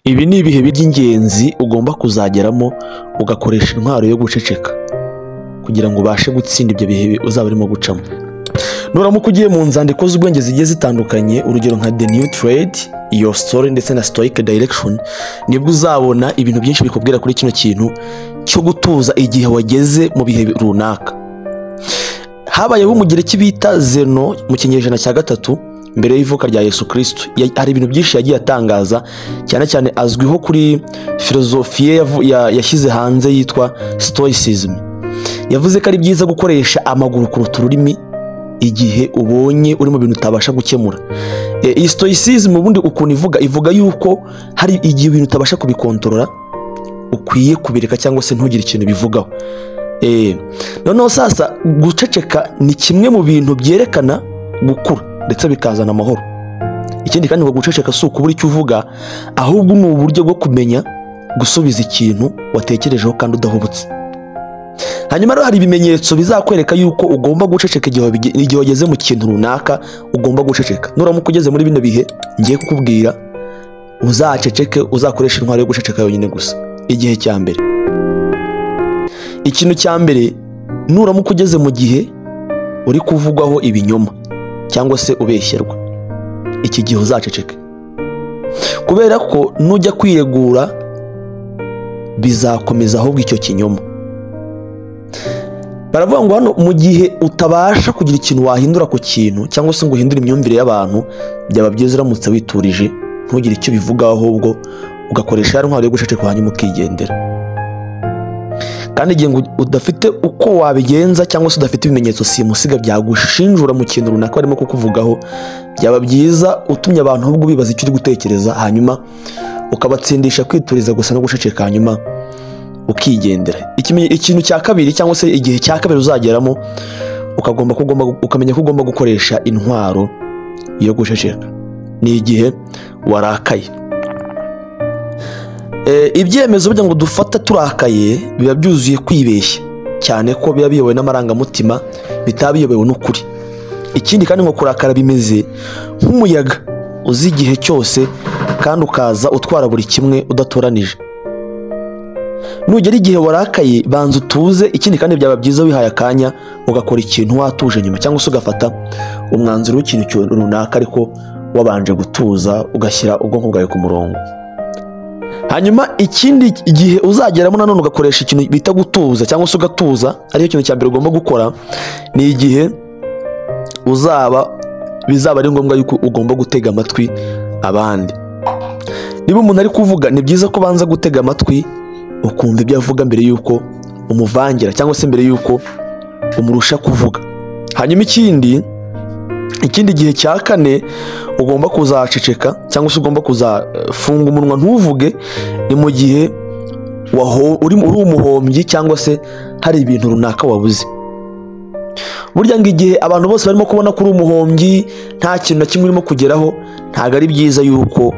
Ibi ni ibihe by'ingenzi ugomba kuzageramo ugakoresha intwaro yo guceceka kugira ngo ubashe gutsinda ibyo bihe uzaba urimo gucamo. Nuramuka ugiye mu nzandiko z'ubwenge zigiye zitandukanye, urugero nka The New Trade, Your Story ndetse na Stoic Direction, nibwo uzabona ibintu byinshi bikubwira kuri kino kintu cyo gutuza igihe wageze mu bihe runaka. Habayeho Umugereki bita Zeno mu kinyejana cya 3 mbere y'ivuka rya Yesu Kristo. Hari ibintu byinshi yagiye atangaza, cyane cyane azwiho kuri filozofiye yashyize hanze yitwa Stoicism. Yavuze ko ari byiza gukoresha amaguru kuruta ururimi igihe ubonye uri mu bintu utabasha gukemura. Iyi Stoicism ubundi ukuntu ivuga yuko hari igihe ibintu utabasha kubikontorora, ukwiye kubireka cyangwa se ntugire ikintu bivugaho. Noneho sasa guceceka ni kimwe mu bintu byerekana gukura ndetse bikazana amahoro. Ikindi kandi ngo guceceka si ukubura icyo uvuga, ahubwo ni uburyo bwo kumenya gusubiza ikintu watekerejeho kandi udahubutse. Hanyuma rero hari ibimenyetso bizakwereka yuko ugomba guceceka igihe wageze mu kintu runaka ugomba guceceka. Nuramuka ugeze muri bino bihe ngiye kukubwira, uzaceceke, uzakoresha intwaro yo guceceka yonyine gusa. Igihe cya mbere, ikintu cya mbere, nuramuka ugeze mu gihe uri kuvugwaho ibinyoma cyangwa se ubeshyerwa, iki gihe uzaceceke, kubera ko nujya kwiregura bizakomeza ahubwo icyo kinyoma. Baravuga ngo hano mu gihe utabasha kugira ikintu wahindura ku kintu cyangwa se ngo uhindure imyumvire y'abantu, byaba byiza uramutse witurije ntugire icyo bivugaho, ahubwo ugakoresha ya ntwaro yo guceceka hanyuma ukigendera. Kandi igihe udafite uko wabigenza cyangwa se udafite ibimenyetso simusiga byagushinjura mu kintu runaka barimo kukuvugaho, byaba byiza utumye abantu ahubwo bibaza icyo uri gutekereza, hanyuma ukabatsindisha kwituriza gusa no guceceka hanyuma ukigendera. Ikintu cya kabiri cyangwa se igihe cya kabiri uzageramo ukamenya ko ugomba gukoresha intwaro yo guceceka, ni igihe warakaye. Ibyemezo burya ngo dufata turakaye biba byuzuye kwibeshya, cyane ko biba biyobowe n'amarangamutima, bitaba biyobowe n'ukuri. Ikindi kandi ngo kurakara bimeze nk'umuyaga uzi igihe cyose kandi ukaza utwara buri kimwe udatoranije. Nugera igihe warakaye banza utuze. Ikindi kandi byaba byiza wihaye akanya ugakora ikintu watuje nyuma, cyangwa se ugafata umwanzuro w'ikintu runaka ariko wabanje gutuza, ugashyira ubwonko bwawe ku murongo. Hanyuma ikindi gihe uzageramo nanone ugakoresha ikintu bita gutuza cyangwa se ugatuza, aricyo kintu cya mbere ugomba gukora, ni igihe bizaba ari ngombwa yuko ugomba gutega amatwi abandi. Niba umuntu ari kuvuga, ni byiza ko ubanza gutega amatwi ukumva ibyo avuga mbere yuko umuvangira cyangwa se mbere yuko umurusha kuvuga. Hanyuma ikindi gihe cya kane ugomba kuzaceceka cyangwa se ugomba kuzafunga umunwa ntuvuge, ni mu gihe uri umuhombyi cyangwa se hari ibintu runaka wabuze. Burya ngo igihe abantu bose barimo kubona ko uri umuhombyi, nta kintu na kimwe urimo kugeraho, ntabwo ari byiza yuko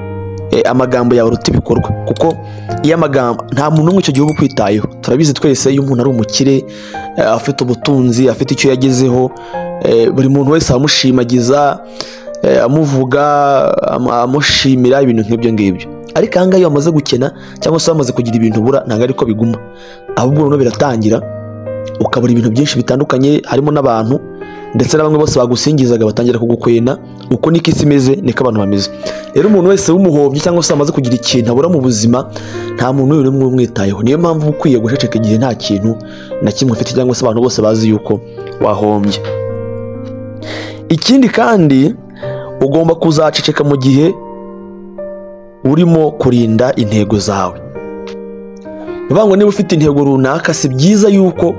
amagambo yawe aruta ibikorwa, kuko iyo amagambo nta muntu n'umwe icyo gihugu kwitayeho. Turabizi twese iyo umuntu ari umukire, afite ubutunzi, afite icyo yagezeho, buri muntu wese amushimagiza, amuvuga, amushimira ibintu nk'ibyo ngibyo. Ariko aha ngaha iyo bamaze gukena cyangwa se bamaze kugira ibintu ubura, ntabwo ariko biguma, ahubwo noneho biratangira ukabura ibintu byinshi bitandukanye, harimo n'abantu ndetse na bamwe bose bagusingizaga batangira kugukwena. Uko niko isi imeze, niko abantu bameze. Rero umuntu wese w'umuhombyi cyangwa se amaze kugira ikintu abura mu buzima, nta muntu n'umwe umwitayeho. Niyo mpamvu ukwiye guceceka igihe nta kintu na kimwe ufite cyangwa se abantu bose bazi yuko wahombye. Ikindi kandi ugomba kuzaceceka mu gihe urimo kurinda intego zawe. Bivuga ngo niba ufite intego runaka, si byiza yuko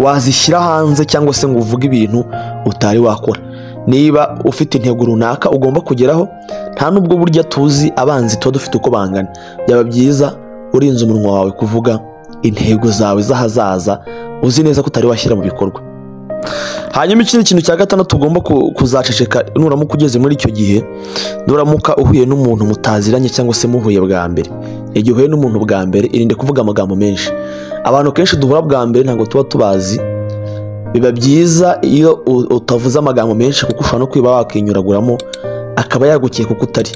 wazishyira hanze cyangwa se ngo uvuge ibintu utari wakora. Niba ufite intego runaka ugomba kugeraho, nta nubwo burya tuzi abanzi tuba dufite uko bangana, byaba byiza urinze umunwa wawe kuvuga intego zawe z'ahazaza uzi neza ko utari washyira mu bikorwa. Hanyuma ikindi kintu cya gatandatu ugomba kuzaceceka nuramuka ugeze muri icyo gihe, nuramuka uhuye n'umuntu mutaziranye cyangwa se muhuye bwa mbere. Igihe uhuye n'umuntu bwa mbere, irinde kuvuga amagambo menshi. Abantu kenshi duhura bwa mbere ntabwo tuba tubazi. Biba byiza iyo utavuze amagambo menshi, kuko ushobora no kwiba wakinyuraguramo akaba yagukiye kuko utari.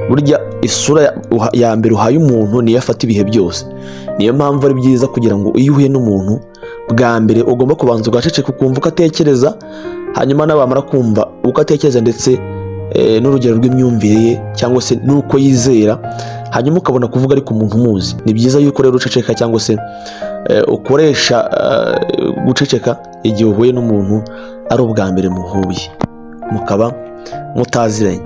Burya Isura ya mbere uhaye umuntu niyo afata ibihe byose. Niyo mpamvu ari byiza kugira ngo iyo uhuye n'umuntu bwa mbere ugomba kubanza ugaceceka, ukumva uko atekereza, hanyuma nawe wamara kumva uko atekereza ndetse n'urugero rw'imyumvire ye cyangwa se n'uko yizera, hanyuma ukabona kuvuga ariko umuntu umuzi. Ni byiza yuko rero uceceka cyangwa se ukoresha guceceka igihe uhuye n'umuntu ari ubwa mbere muhuye, mukaba mutaziranye.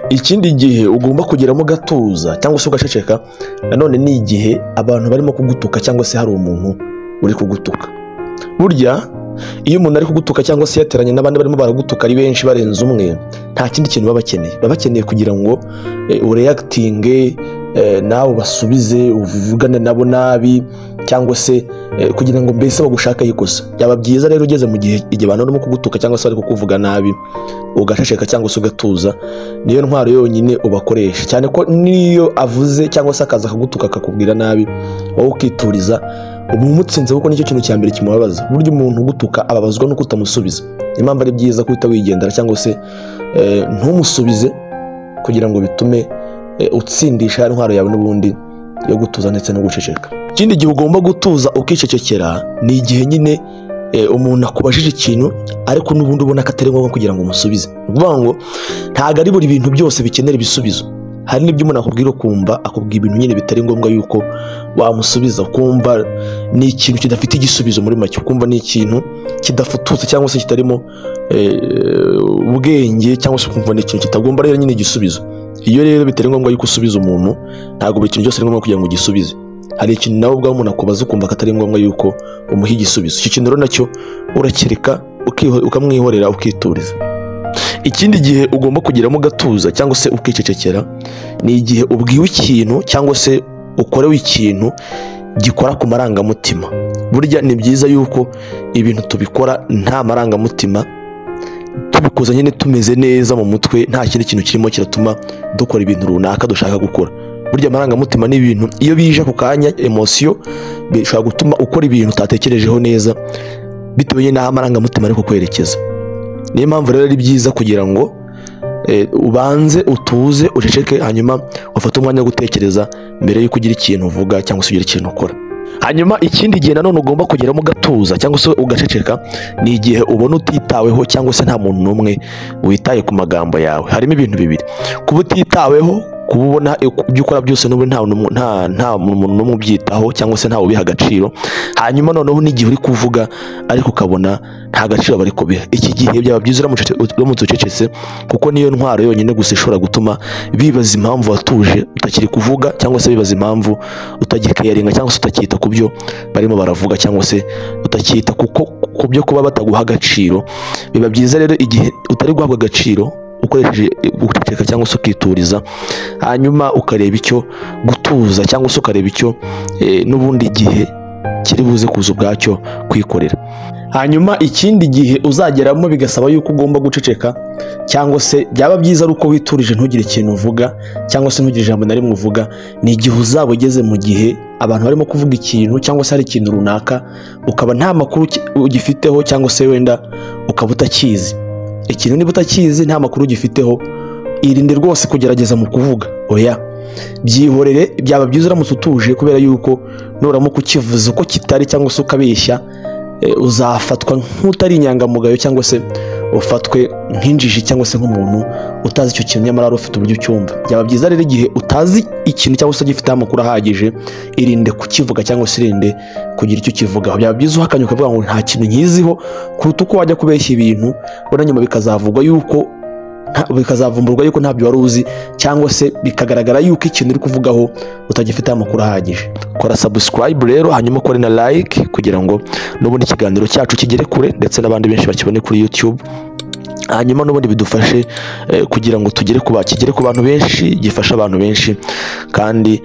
Ikindi gihe ugomba kugeramo gatuza cyangwa se ugaceceka nanone ni igihe abantu barimo kugutuka cyangwa se hari umuntu uri kugutuka. Burya iyo umuntu ari kugutuka cyangwa se yateranye n'abandi barimo baragutuka ari benshi barenze umwe, nta kindi kintu baba bakeneye. Baba bakeneye kugira ngo ureactinge, nawe ubasubize, uvugane nabo nabi, cyangwa se kugira ngo mbese bagushake ikosa. Byaba byiza rero ugeze mu gihe igihe abantu barimo kugutuka cyangwa se bari kukuvuga nabi, ugaceceka cyangwa se ugatuza. Niyo ntwaro yonyine ubakoresha, cyane ko niyo avuze cyangwa se akaza akagutuka akakubwira nabi, wowe ukituriza, uba umutsinze, kuko nicyo kintu cya mbere kimubabaza. Burya umuntu ugutuka ababazwa nuko utamusubiza. Niyo mpamvu ari byiza guhita wigendera cyangwa se ntumusubize, kugira ngo bitume utsindisha ya ntwaro yawe n'ubundi yo gutuza ndetse no guceceka. Ikindi gihe ugomba gutuza ukicecekera ni igihe nyine umuntu akubajije ikintu ariko n'ubundi ubona ko atari ngombwa kugira ngo umusubize. Ni ukuvuga ngo ntabwo ari buri bintu byose bikenera ibisubizo. Hari n'ibyo umuntu akubwira ukumva akubwira ibintu nyine bitari ngombwa yuko wamusubiza, ukumva ni ikintu kidafite igisubizo muri make, ukumva ni ikintu kidafututse cyangwa se kitarimo ubwenge, cyangwa se ukumva ni ikintu kitagomba rero nyine igisubizo. Iyo rero bitari ngombwa yuko usubiza umuntu, ntabwo buri kintu cyose ari ngombwa kugira ngo ugisubize. Hari ikintu nawe ubwawe umuntu akubaza ukumva ko atari ngombwa yuko umuha igisubizo. Icyo kintu rero nacyo urakireka, ukamwihorera, ukituriza. Ikindi gihe ugomba kugeramo gatuza cyangwa se ukicecekera ni igihe ubwiwe ikintu cyangwa se ukorewe ikintu gikora ku marangamutima. Burya ni byiza yuko ibintu tubikora nta marangamutima, tubikoze nyine tumeze neza mu mutwe, nta kindi kintu kirimo kiratuma dukora ibintu runaka dushaka gukora. Burya amarangamutima ni ibintu iyo bije ako kanya, emotion, bishobora gutuma ukora ibintu utatekerejeho neza bitewe n'aho amarangamutima ari kukwerekeza. Niyo mpamvu rero ari byiza kugira ngo ubanze utuze, uceceke, hanyuma ufate umwanya wo gutekereza mbere yuko ugira ikintu uvuga cyangwa se ugira ikintu ukora. Hanyuma ikindi gihe nanone ugomba kugeramo gatuza cyangwa se ugaceceka ni igihe ubona utitaweho cyangwa se nta muntu n'umwe witaye ku magambo yawe. Harimo ibintu bibiri: kuba utitaweho, kuba ubona ibyo ukora byose n'ubu nta muntu n'umwe ubyitaho cyangwa se ntawe ubiha agaciro. Hanyuma noneho n'igihe uri kuvuga ariko ukabona nta gaciro bari kubiha, iki gihe byaba byiza uramutse ucecetse, kuko niyo ntwaro yonyine gusa ishobora gutuma bibaza impamvu watuje utakiri kuvuga, cyangwa se bibaza impamvu utagikeyaringa cyangwa se utakita ku byo barimo baravuga, cyangwa se utakita kuko ku byo kuba bataguha agaciro. Biba byiza rero igihe utari guhabwa agaciro ukoresheje guceceka cyangwa se ukituriza, hanyuma ukareba icyo gutuza cyangwa se ukareba icyo n'ubundi gihe kiri buze kuza ubwacyo kwikorera. Hanyuma ikindi gihe uzageramo bigasaba yuko ugomba guceceka, cyangwa se byaba byiza ari uko witurije ntugire ikintu uvuga cyangwa se ntugire ijambo na rimwe uvuga, ni igihe uzaba ugeze mu gihe abantu barimo kuvuga ikintu cyangwa se hari ikintu runaka ukaba nta makuru ugifiteho, cyangwa se wenda ukaba utakizi ikintu. Niba utakizi nta makuru ugifiteho, irinde rwose kugerageza mu kuvuga, oya byihorere. Byaba byiza uramutse utuje, kubera yuko nuramuka ukivuze uko kitari cyangwa se ukabeshya, uzafatwa nk'utari inyangamugayo cyangwa se ufatwe nk'injiji cyangwa se nk'umuntu utazi icyo kintu nyamara wari ufite uburyo ucyumva. Byaba byiza rero igihe utazi ikintu cyangwa se ugifiteho amakuru ahagije, irinde kukivuga cyangwa se irinde kugira icyo ukivugaho. Byaba byiza uhakanye ukavuga ngo nta kintu nkiziho, kuruta uko wajya kubeshya ibintu ubona nyuma bikazavugwa yuko bikazavumburwa yuko ntabyo wari uzi, cyangwa se bikagaragara yuko ikintu uri kuvugaho utagifiteho amakuru ahagije. Kora subscribe rero, hanyuma ukore na like kugira ngo n'ubundi ikiganiro cyacu kigere kure ndetse n'abandi benshi bakibone kuri YouTube, hanyuma n'ubundi bidufashe kugira ngo tugere ku kigere ku bantu benshi, gifasha abantu benshi. Kandi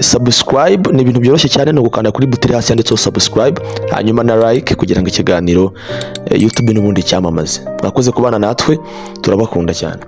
subscribe ni ibintu byoroshye cyane, ni ugukanda kuri buto iri hasi yanditseho subscribe, hanyuma na like kugira ngo ikiganiro YouTube n'ubundi cyamamaze. Mwakoze kubana natwe, turabakunda cyane.